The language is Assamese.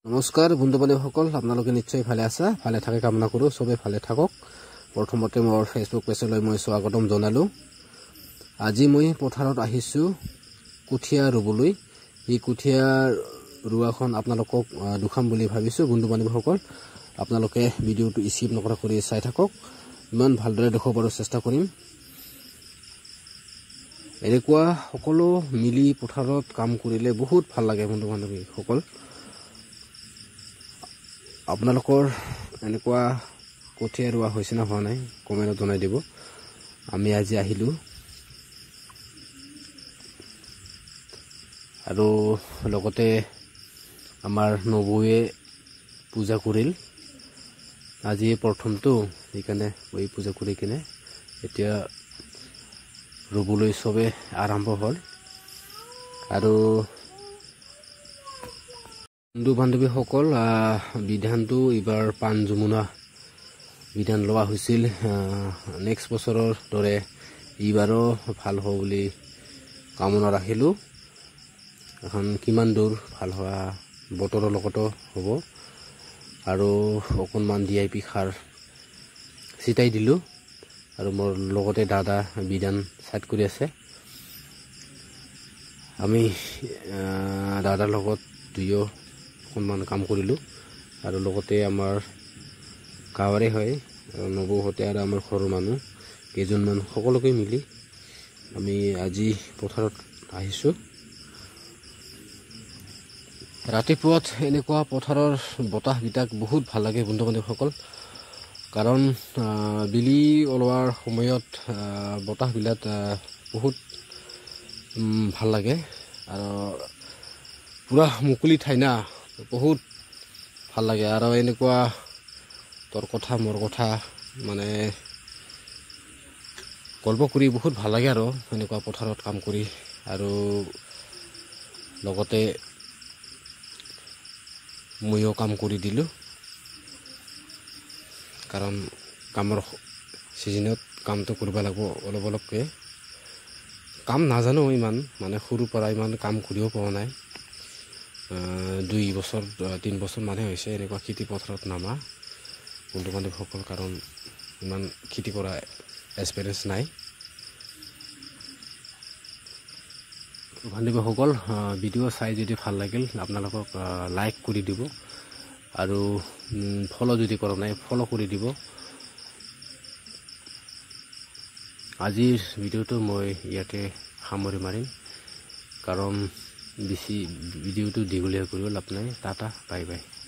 নমস্কাৰ বন্ধু বান্ধৱীসকল, আপোনালোকে নিশ্চয় ভালে আছা, ভালে থাকে কামনা কৰোঁ, চবেই ভালে থাকক। প্ৰথমতে মোৰ ফেচবুক পেজলৈ মই স্বাগতম জনালোঁ। আজি মই পথাৰত আহিছোঁ কঠীয়া ৰুবলৈ। এই কঠীয়া ৰোৱাখন আপোনালোকক দুখাম বুলি ভাবিছোঁ। বন্ধু বান্ধৱীসকল, আপোনালোকে ভিডিঅ'টো স্কিপ নকৰা কৰি চাই থাকক, ইমান ভালদৰে দেখুৱাব চেষ্টা কৰিম। এনেকুৱা সকলো মিলি পথাৰত কাম কৰিলে বহুত ভাল লাগে। বন্ধু বান্ধৱীসকল, আপোনালোকৰ এনেকুৱা কঠীয়া ৰোৱা হৈছে নে হোৱা নাই কমেণ্টত জনাই দিব। আমি আজি আহিলোঁ আৰু লগতে আমাৰ নবৌয়ে পূজা কৰিল। আজি প্ৰথমটো, সেইকাৰণে এই পূজা কৰি কিনে এতিয়া ৰুবলৈ চবে আৰম্ভ হ'ল। আৰু বন্ধু বান্ধৱীসকল, বিধানটো এইবাৰ পাণ যমুনা বিধান লোৱা হৈছিল। নেক্সট বছৰৰ দৰে এইবাৰো ভাল হ'ব বুলি কামনা ৰাখিলোঁ। এখন কিমান দূৰ ভাল হোৱা বতৰৰ লগতো হ'ব। আৰু অকণমান ডি আই পি সাৰ ছিটাই দিলোঁ। আৰু মোৰ লগতে দাদা বিধান চাইড কৰি আছে। আমি দাদাৰ লগত দুয়ো অকণমান কাম কৰিলোঁ। আৰু লগতে আমাৰ গাঁৱৰে হয় নবৌহঁতে আৰু আমাৰ ঘৰৰ মানুহ কেইজনমান সকলোকে মিলি আমি আজি পথাৰত আহিছোঁ। ৰাতিপুৱাত এনেকুৱা পথাৰৰ বতাহবিলাক বহুত ভাল লাগে বন্ধু বান্ধৱীসকল, কাৰণ বেলি ওলোৱাৰ সময়ত বতাহবিলাক বহুত ভাল লাগে। আৰু পূৰা মুকলি ঠাই না, বহুত ভাল লাগে। আৰু এনেকুৱা তোৰ কথা মোৰ কথা মানে গল্প কৰি বহুত ভাল লাগে আৰু এনেকুৱা পথাৰত কাম কৰি। আৰু লগতে ময়ো কাম কৰি দিলোঁ, কাৰণ কামৰ ছিজনত কামটো কৰিব লাগিব অলপ অলপকৈ। কাম নাজানো ইমান, মানে সৰুৰ পৰা ইমান কাম কৰিও পোৱা নাই। 2 বছৰ 3 বছৰ মানে হৈছে এনেকুৱা খেতি পথাৰত নামা বন্ধু বান্ধৱীসকল, কাৰণ ইমান খেতি কৰা এক্সপিৰিয়েঞ্চ নাই। বান্ধৱীসকল, ভিডিঅ' চাই যদি ভাল লাগিল আপোনালোকক লাইক কৰি দিব, আৰু ফ'ল' যদি কৰা নাই ফ'ল' কৰি দিব। আজিৰ ভিডিঅ'টো মই ইয়াতে সামৰি মাৰিম, কাৰণ বেছি ভিডিঅ'টো দীঘলীয়া কৰিব লাভ নাই। Tata, bye bye.